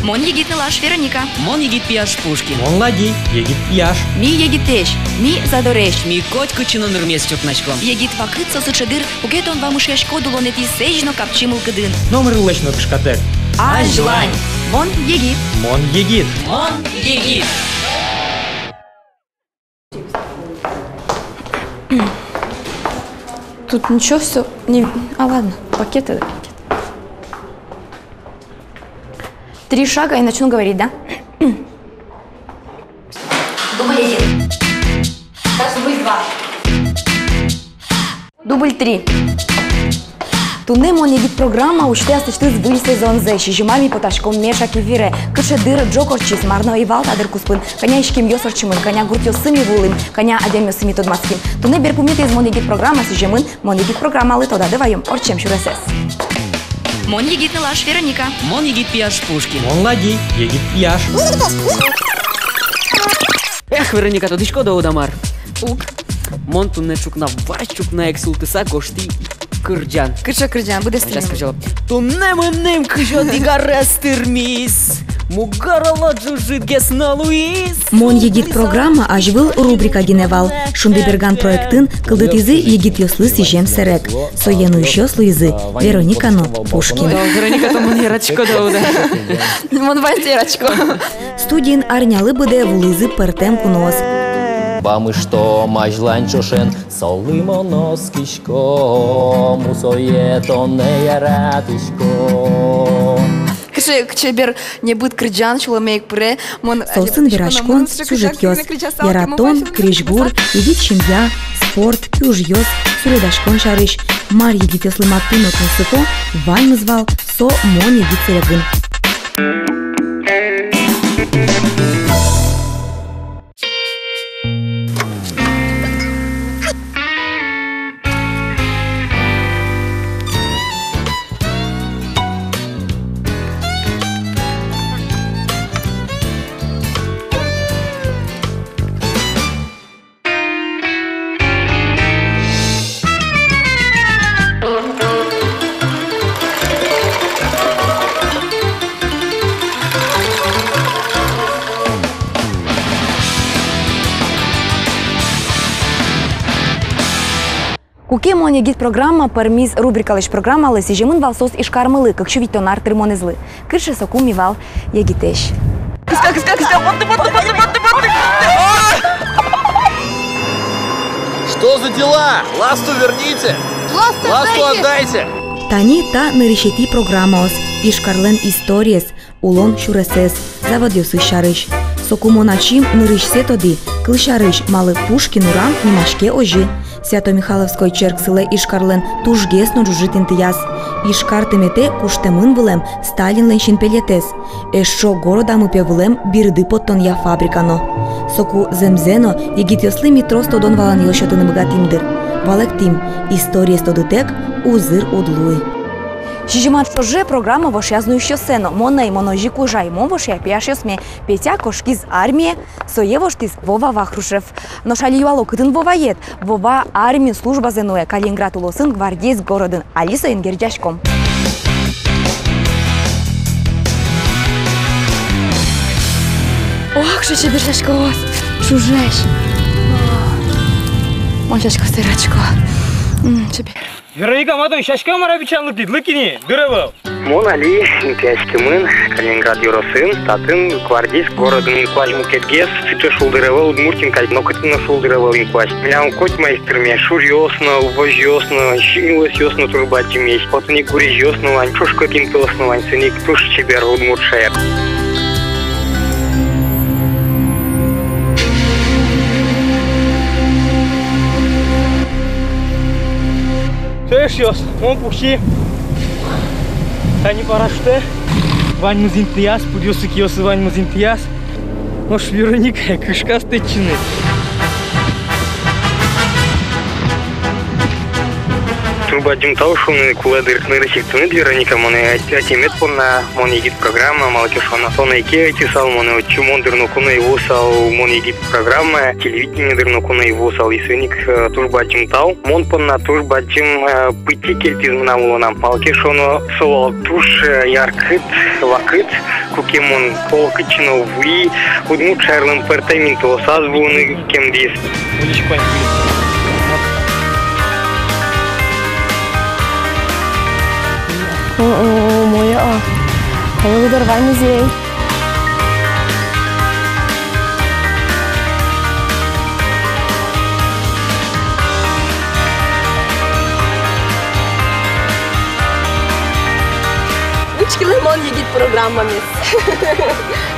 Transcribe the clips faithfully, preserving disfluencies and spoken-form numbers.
Мон егит нылаш Вероника. Мон егит пияш Пушкин. Мон Лади, егит пияш. Ми егитэсь, ми задоресь. Ми котькытчы но нырмес чуртнаськом. Егит вакыт со сыӵе дыр, куке тон вамышъяськод улонэтӥ сэзь но капчи мылкыдын. Номырлэсь но кышкатэк. Азьлань. Мон егит. Мон егит. Мон егит. Тут ничего, все не... А, ладно, пакет это пакет. Три шага и начну говорить, да? Дубль один. Сейчас дубль два. Дубль три. Туннэ «Мон егит» программа усьтэ аслэсьтыз выль сезонзэ. Сизьыман ми потаськом меӵак эфире. Кыӵе дыр ӝог ортчиз, мар но ӧй вал та дыр куспын. Кӧня иськемъёс ортчемын, кӧня гуртъёсы ми вуылӥм, кӧня адямиосы ми тодматским. Туннэ берпуметӥез «Мон егит» программа сӥземын «Мон егит» программалы. Тодады ваём ортчем сюресэз. Мон егит нылаш Вероника. Мон егит пияш Пушкин. Мон Лади, егит пияш. Эх, Вероника, тодӥськод-а, уд-а мар? Уг. Мон туннэ ӵукна, вазь ӵукна ик султыса гожтӥ кырӟан. Кыӵе кырӟан, быдэс? Сейчас тырмем. Кырӟало. Туннэ мыным кызь одӥг арес тырмиз. Мугорало ӝужытгес но луиз. «Мон егит» программа азьвыл рубрика гинэ вал. «Шундыберган» проектын кылдытӥзы егитъёслы сӥзем сэрег. Сое нуисьёс луизы Вероника но Пушкин. Да, Вероника, тон монэ яратӥськод-а, уд-а? Мон ваньзэ яратӥсько. Студиын арнялы быдэ вуылӥзы пӧртэм куноос. Вамыштом азьлань ӵошен, солы мон оскисько, мусое тонэ яратӥсько. Кыӵе, кыӵе чебер, небыт кырӟан, сюлэме ик пыре. Мон соосын вераськон, сюжетъёс: яратон, крезьгур, егит семья, спорт, киужъёс, суредаськон сярысь. Мар егитъёслы матын но тунсыко, ваньмыз вал со «Мон егит» сэрегын. Куке «Мон егит» программа пӧрмиз рубрикалэсь программалы, сӥземын вал соос Ижкармылы кык сю витьтон ар тырмонэзлы. Кыӵе соку ми вал егитэсь. Кыска, кыска, кыска, потты, потты, потты, потты, потты. Что за дела? Ласту верните! Ласту отдайте! Тани та нырысетӥ программаос Ижкарлэн историез, улон сюресэз, заводъёсыз сярысь. Соку мон ачим нырысьсэ тодӥ, кылсярысь, малы Пушкин урам нимаське озьы. Свято-Михайловской черк сылэ Ижкарлэн тужгес но ӝужыт интыяз. Ижкар тыметэ куштэмын вылэм Сталинлэн синпелетэз. Эшшо городамы, пе, вылэм бирды поттонъя фабрика но. Соку зэмзэ но егитъёслы ми трос тодон-валанъёс сётыны быгатӥм, дыр. Валэктӥм: историез тодытэк узыр уд луы. Сизьымад ӵоже программа вошъяз нуисьёссэ но. Мон ӧй, мон озьы ик ужай, мон вошъя пияшъёсме. Петя кошкиз армие, сое воштӥз Вова Вахрушев. Нош али юало, кытын Воваед? Вова армиын службазэ нуэ, Калининград улосын, Гвардейск городын. Али соин герӟаськом. Ох, кыӵе чебер сяськаос. Ӵужесь. Мон сяськаосты яратӥсько. М, чебер. Вероника, ма тон сяська мар-а бичан лыктӥд, лык ини, дыр ӧвӧл. Мон али интыяськемын Калининград ёросын, татын Гвардейск городын. Инкуазь мукетгес сыӵе шулдыр ӧвӧл, Удмуртиын кадь нокытын но шулдыр ӧвӧл инкуазь. Милям котьмаиз тырме: шуръёс но, возьёс но, синылысъёс но туж бадӟымесь. Отын ик гурезьёс но вань, ӵошкыт интыос но вань, соин ик туж чебер удмурт шаер. Со, эшъёс, мон пукси. Тани парашютэ. Ваньмыз интыяз, пыдъёсы, киосы, ваньмыз интыяз. Нош Вероника кышказ тэтчыны. Туж бадӟым тау шуыны кулэ, дыр, нырысь ик тыныд, Вероника, монэ ӧт-, ӧтемед понна «Мон егит» программае, малы ке шуоно, тон ӧй ке ӧтьысал монэ отчы, мон, дыр, ноку но ӧй вуысал «Мон егит» программае, телевидение, дыр, ноку но ӧй вуысал, и соин ик, э, туж бадӟым тау. Мон понна туж бадӟым, э, пытьы кельтӥз мынам улонам, малы ке шуоно, со вал туж, э, яркыт вакыт, куке мон пол кытчы но вуи, удмурт шаерлэн пӧртэм интыосаз вуыны кемдӥз. О, о, о, мое, о. Мое, Гудорвай музей. Учкелэ «Мон егит» программамес.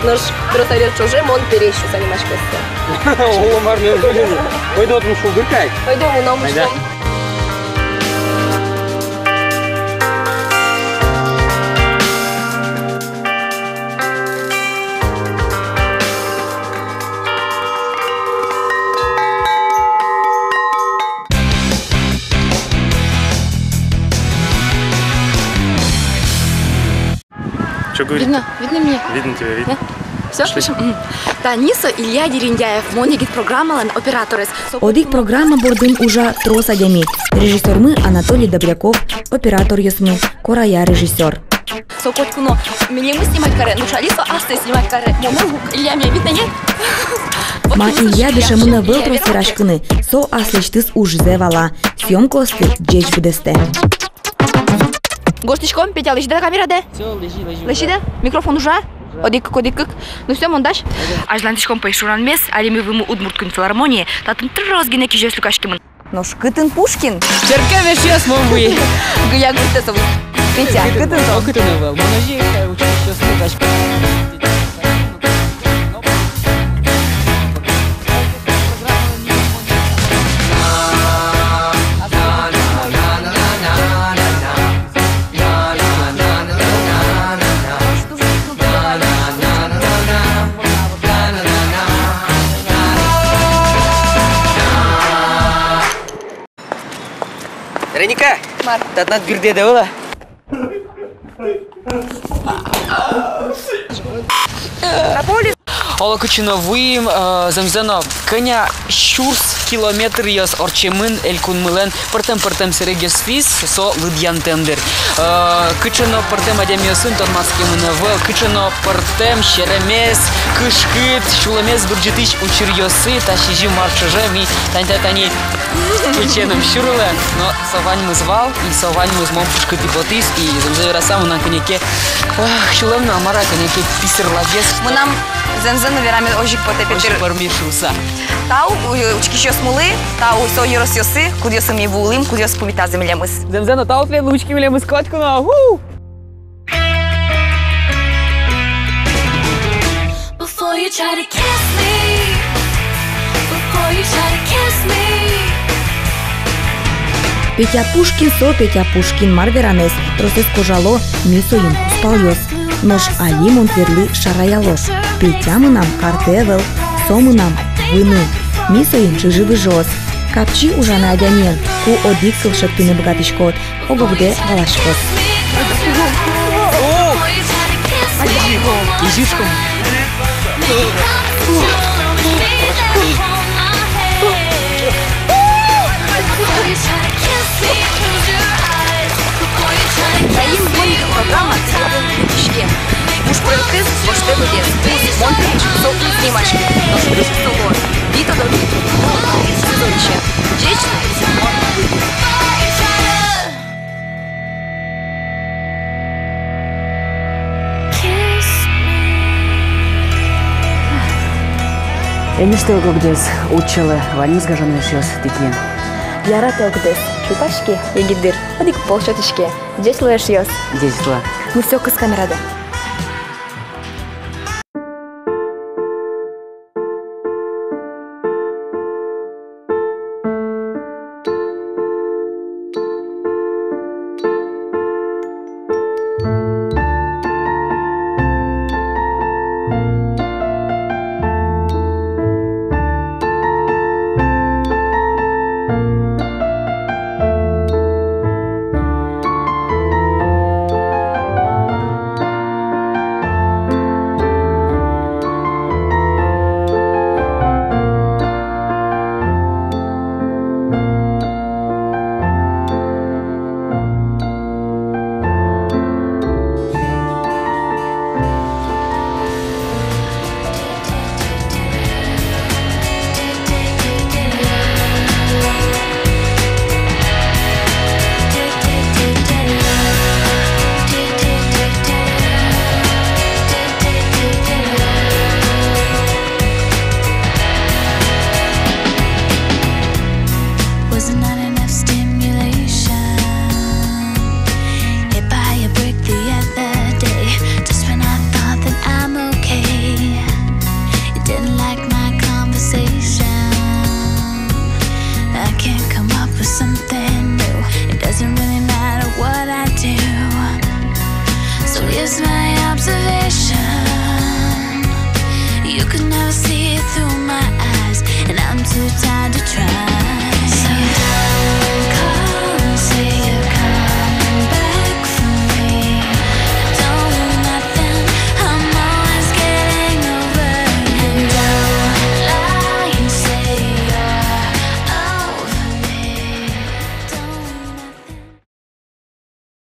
Нош трос аръёс ӵоже мон пересь шуыса нимасько. Оло мар, неужели? Ойдо отын шулдыр кай. Ойдо мыном. Айда. Учком. Чё говорить? Видно? Видно меня? Видно тебя, видно. Да? Всё, пишем? Мгм. Тани со Илья Дерендяев, «Мон егит» программалэн операторез. Одӥг программа бордын ужа трос адями. Режиссёрмы Анатолий Добряков, операторъёсмы, Корая режиссёр. Со котьку но милемыз снимать каре, нош али со ассэ снимать каре. Мон уг, Илья, меня видно, нет? Ма Илья дышемын ӧвӧл трос вераськыны, со аслэсьтыз ужзэ вала, съёмкаосты ӟеч быдэстэ. Гожтӥськом, Петя, лэзьы да камерадэ. Всё, лэзьы, лэзьы. Лэзьы да? Микрофон ужа? Ужа. Одӥг-кык, одӥг-кык. Ну всё, мон дась. Азьлантӥськом пӧйшуранмес, али ми вуимы Удмурт кун филармоние, татын трос гинэ кизёс люкаськемын. Нош кытын Пушкин? Черкем эшъёс мон вуи. Гыя гуртэ со вуи. Петя, кытын со? Кытын ӧвӧл. Мон озьы ик учкисьёсты кашка. Вероника! Мар? Татын бирдэ да вала. Оло кытчы но вуим, э, зэмзэ но кӧня сюрс километръёс ортчемын элькунмылэн пӧртэм-пӧртэм сэрегъёсыз, со лыдъянтэм дыр. Э, кыӵе но пӧртэм адямиосын тодматскемын ӧвӧл, кыӵе но пӧртэм серемес, кышкыт, сюлэмез бырӟытӥсь учыръёсы, та сизьым ар ӵоже ми тани, та-, тани кылченым сюрылэ, но со ваньмыз вал, и со ваньмыз мон пушкытӥ потӥз, и зэмзэ вераса, мынам кӧня ке, эх, сюлэм но, мар-а, кӧня ке писырлагес. Мынам зэмзэ но вераме озьы ик потэ, Петыр. Озьы ик пӧрме шуыса. Тау, у-, учкисьёсмылы, тау со ёросъёсы, кудъёсы ми вуылӥм, кудъёс пумитазы милемыз. Зэмзэ но тау тӥледлы, учке милемыз котьку но. У! Before you try to kiss me, before you try to kiss me. Петя Пушкин со Петя Пушкин, мар веранэз, тросэз кожало, ми соин кузпалъёс. Нош али мон тӥледлы шараяло: Петя мынам картэ ӧвӧл, со мынам выны. Ми соин чыжы-выжыос. Капчи ужаны адямиен, ку одӥг кыл шедьтыны быгатӥськод, ог-огдэ валаськод. Изюшком. Таин «Мон егит» программа тӥледын ӝутӥське. Вуж проектэз воштэ быдэс. Уз «Мон егит», со уз нимаське, нош ӝутӥз со луоз. Витодо вить сезонысен. Ӟеч луэ. Эмештэ ог-огдэс, утчалэ ваньмыз, гажано эшъёс, тӥ киын. Яратэ ог-огдэс, чупаське егит дыр, одӥг пол сётӥське. Ӟеч луэ, эшъёс. Ӟеч луэ. Ну всё, кыз камерадэ.